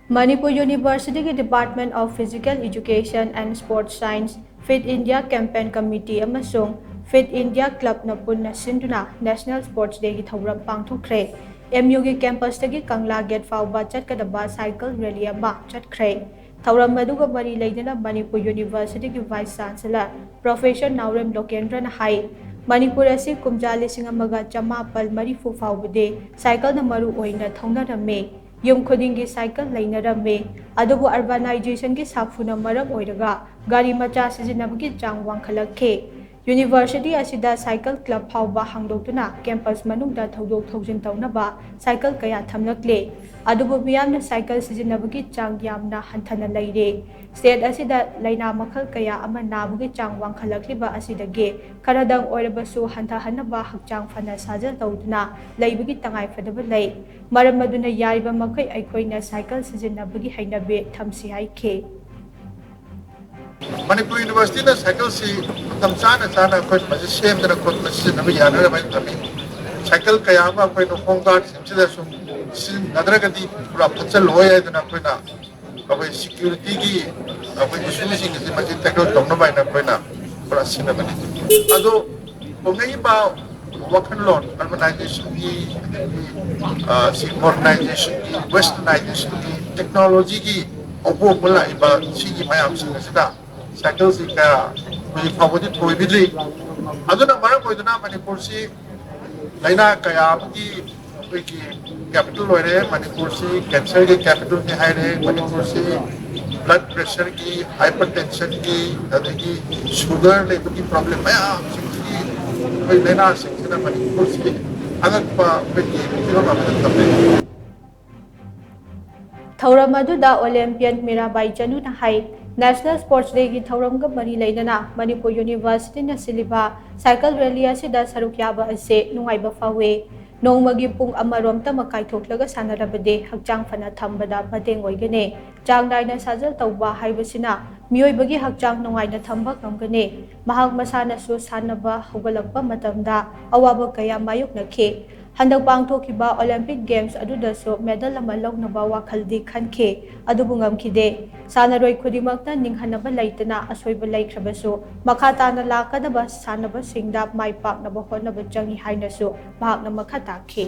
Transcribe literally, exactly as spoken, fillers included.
ꯃꯅꯤꯄꯨꯔ ꯌꯨꯅꯤꯚꯔꯁꯤꯇꯤꯒꯤ Department of Physical Education and Sports Science, Fit India Campaign Committee ꯑꯃꯁꯨꯡ Fit India Clubꯅ ꯄꯨꯟꯅ ꯁꯤꯟꯗꯨꯅ National Sports Dayꯒꯤ ꯊꯧꯔꯝ ꯄꯥꯡꯊꯣꯛꯈ꯭ꯔꯦ꯫ ꯑꯦꯝ ꯌꯨꯒꯤ campusꯇꯒꯤ ꯀꯪꯂꯥ gate ꯐꯥꯎꯕ ꯆꯠꯀꯗꯕ cycle rally ꯑꯃ ꯆꯠꯈ꯭ꯔꯦ꯫ ꯊꯧꯔꯝ ꯑꯗꯨꯒ ꯃꯔꯤ ꯂꯩꯅꯅ ꯃꯅꯤꯄꯨꯔ ꯌꯨꯅꯤꯚꯔꯁꯤꯇꯤꯒꯤ Vice Chancellor Professor ꯅꯥꯎꯔꯦꯝ ꯂꯣꯀꯦꯟꯗ꯭ꯔꯅ ꯍꯥꯏ, ꯃꯅꯤꯄꯨꯔ ꯑꯁꯤ ꯀꯨꯝꯖꯥ ꯂꯤꯁꯤꯡ ꯑꯃꯒ ꯆꯃꯥꯄꯜ ꯃꯔꯤꯐꯨ ꯐꯥꯎꯕꯗꯤ cycleꯅ ꯃꯔꯨ ꯑꯣꯏꯅ ꯊꯧꯅꯔꯝꯃꯤ꯫ ꯌꯨꯝ ꯈꯨꯗꯤꯡꯒꯤ cycle ꯂꯩꯅꯔꯝꯃꯤ꯫ ꯑꯗꯨꯕꯨ urbanizationꯒꯤ ꯁꯥꯐꯨꯅ ꯃꯔꯝ ꯑꯣꯏꯔꯒ ꯒꯥꯔꯤ ꯃꯆꯥ ꯁꯤꯖꯤꯟꯅꯕꯒꯤ ꯆꯥꯡ ꯋꯥꯡꯈꯠꯂꯛꯈꯤ꯫ ꯌꯨꯅꯤꯚꯔꯁꯤꯇꯤ ꯑꯁꯤꯗ cycle club ꯐꯥꯎꯕ ꯍꯥꯡꯗꯣꯛꯇꯨꯅ campus ꯃꯅꯨꯡꯗ ꯊꯧꯗꯣꯛ ꯊꯧꯖꯤꯟ ꯇꯧꯅꯕ cycle ꯀꯌꯥ ꯊꯝꯂꯛꯂꯤ꯫ ꯑꯗꯨꯕꯨ ꯃꯤꯌꯥꯝꯅ cycle ꯁꯤꯖꯤꯟꯅꯕꯒꯤ ꯆꯥꯡ ꯌꯥꯝꯅ ꯍꯟꯊꯅ ꯂꯩꯔꯦ꯫ State ꯑꯁꯤꯗ ꯂꯥꯏꯅꯥ ꯃꯈꯜ ꯀꯌꯥ ꯑꯃ ꯅꯥꯕꯒꯤ ꯆꯥꯡ ꯋꯥꯡꯈꯠꯂꯛꯂꯤꯕ ꯑꯁꯤꯗꯒꯤ ꯈꯔꯗꯪ ꯑꯣꯏꯔꯕꯁꯨ ꯍꯟꯊꯍꯟꯅꯕ ꯍꯛꯆꯥꯡ ꯐꯅ ꯁꯥꯖꯦꯜ ꯇꯧꯗꯨꯅ ꯂꯩꯕꯒꯤ ꯇꯉꯥꯏꯐꯗꯕ ꯂꯩ꯫ ꯃꯔꯝ ꯑꯗꯨꯅ ꯌꯥꯔꯤꯕ ꯃꯈꯩ ꯑꯩꯈꯣꯏꯅ cycle ꯁꯤꯖꯤꯟꯅꯕꯒꯤ ꯍꯩꯅꯕꯤ ꯊꯝꯁꯤ ꯍꯥꯏꯈꯤ꯫ ꯃꯅꯤꯄꯨꯔ ꯌꯨꯅꯤꯚꯔꯁꯤꯇꯤꯅ cycleꯁꯤ ꯃꯇꯝ ꯆꯥꯅ ꯆꯥꯅ ꯑꯩꯈꯣꯏ ꯃꯁꯤ ꯁꯦꯝꯗꯅ ꯈꯣꯠꯇꯅ ꯁꯤꯖꯤꯟꯅꯕ ꯌꯥꯅꯅꯕ ꯍꯥꯏꯅ ꯊꯝꯃꯤ꯫ Cycle ꯀꯌꯥ ꯑꯃ ꯑꯩꯈꯣꯏꯅ home guardꯁꯤꯡꯁꯤꯗ ꯁꯨꯝ ꯁꯤꯖꯤꯟꯅꯗ꯭ꯔꯒꯗꯤ ꯄꯨꯔꯥ ꯐꯠꯆꯜꯂꯣꯏ ꯍꯥꯏꯗꯅ ꯑꯩꯈꯣꯏꯅ ꯑꯩꯈꯣꯏ securityꯒꯤ ꯑꯩꯈꯣꯏ issueꯁꯤꯡ ꯑꯁꯤ ꯃꯁꯤ tackle ꯇꯧꯅꯕ ꯍꯥꯏꯅ ꯑꯩꯈꯣꯏꯅ ꯄꯨꯔꯥ ꯁꯤꯟꯅꯕꯅꯤ꯫ ꯑꯗꯣ ꯍꯣꯡꯂꯛꯏꯕ ꯋꯥꯈꯜꯂꯣꯟ urbanizationꯒꯤ, ꯑꯗꯒꯤ ꯁꯤ modernizationꯒꯤ, westernizationꯒꯤ, technologyꯒꯤ ꯑꯍꯣꯡꯕ ꯂꯥꯛꯏꯕ ꯁꯤꯒꯤ ꯃꯌꯥꯝꯁꯤꯡ ꯑꯁꯤꯅ cycleꯁꯤ ꯀꯌꯥ ꯍꯧꯖꯤꯛ ꯐꯥꯎꯕꯗꯤ ꯊꯣꯏꯕꯤꯗ꯭ꯔꯤ꯫ ꯑꯗꯨꯅ ꯃꯔꯝ ꯑꯣꯏꯗꯨꯅ ꯃꯅꯤꯄꯨꯔꯁꯤ ꯂꯥꯏꯅꯥ ꯀꯌꯥ ꯑꯃꯒꯤ ꯑꯩꯈꯣꯏꯒꯤ capital ꯑꯣꯏꯔꯦ꯫ ꯃꯅꯤꯄꯨꯔꯁꯤ cancerꯒꯤ capitalꯅꯤ ꯍꯥꯏꯔꯦ꯫ ꯃꯅꯤꯄꯨꯔꯁꯤ blood pressureꯒꯤ, hypertensionꯒꯤ, ꯑꯗꯒꯤ sugar ꯂꯩꯕꯒꯤ problem ꯃꯌꯥꯝꯁꯤꯡꯁꯤꯒꯤ ꯑꯩꯈꯣꯏ ꯂꯥꯏꯅꯥꯁꯤꯡꯁꯤꯅ ꯃꯅꯤꯄꯨꯔꯁꯤ ꯑꯉꯛꯄ ꯑꯩꯈꯣꯏꯒꯤ ꯐꯤꯕꯝ ꯑꯃꯗ ꯊꯝꯂꯦ꯫ ꯊꯧꯔꯝ ꯑꯗꯨꯗ Olympian ꯃꯤꯔꯥꯕꯥꯏ ꯆꯅꯨꯅ ꯍꯥꯏ, National Sports Dayꯒꯤ ꯊꯧꯔꯝꯒ ꯃꯔꯤ ꯂꯩꯅꯅ ꯃꯅꯤꯄꯨꯔ ꯌꯨꯅꯤꯚꯔꯁꯤꯇꯤꯅ ꯁꯤꯜꯂꯤꯕ cycle rally ꯑꯁꯤꯗ ꯁꯔꯨꯛ ꯌꯥꯕ ꯑꯁꯤ ꯅꯨꯡꯉꯥꯏꯕ ꯐꯥꯎꯏ꯫ ꯅꯣꯡꯃꯒꯤ ꯄꯨꯡ ꯑꯃꯔꯣꯝꯇꯃꯛ ꯀꯥꯏꯊꯣꯛꯂꯒ ꯁꯥꯟꯅꯔꯕꯗꯤ ꯍꯛꯆꯥꯡ ꯐꯅ ꯊꯝꯕꯗ ꯃꯇꯦꯡ ꯑꯣꯏꯒꯅꯤ꯫ ꯆꯥꯡ ꯅꯥꯏꯅ ꯁꯥꯖꯦꯜ ꯇꯧꯕ ꯍꯥꯏꯕꯁꯤꯅ ꯃꯤꯑꯣꯏꯕꯒꯤ ꯍꯛꯆꯥꯡ ꯅꯨꯡꯉꯥꯏꯅ ꯊꯝꯕ ꯉꯝꯒꯅꯤ꯫ ꯃꯍꯥꯛ ꯃꯁꯥꯅꯁꯨ ꯁꯥꯟꯅꯕ ꯍꯧꯒꯠꯂꯛꯄ ꯃꯇꯝꯗ ꯑꯋꯥꯕ ꯀꯌꯥ ꯃꯥꯌꯣꯛꯅꯈꯤ꯫ ꯍꯟꯗꯛ ꯄꯥꯡꯊꯣꯛꯈꯤꯕ Olympic Games ꯑꯗꯨꯗꯁꯨ medal ꯑꯃ ꯂꯧꯅꯕ ꯋꯥꯈꯜꯗꯤ ꯈꯟꯈꯤ, ꯑꯗꯨꯕꯨ ꯉꯝꯈꯤꯗꯦ꯫ ꯁꯥꯟꯅꯔꯣꯏ ꯈꯨꯗꯤꯡꯃꯛꯅ ꯅꯤꯡꯍꯟꯅꯕ ꯂꯩꯇꯅ ꯑꯁꯣꯏꯕ ꯂꯩꯈ꯭ꯔꯕꯁꯨ ꯃꯈꯥ ꯇꯥꯅ ꯂꯥꯛꯀꯗꯕ ꯁꯥꯟꯅꯕꯁꯤꯡꯗ ꯃꯥꯏ ꯄꯥꯛꯅꯕ ꯍꯣꯠꯅꯕ ꯆꯪꯏ ꯍꯥꯏꯅꯁꯨ ꯃꯍꯥꯛꯅ ꯃꯈꯥ ꯇꯥꯈꯤ꯫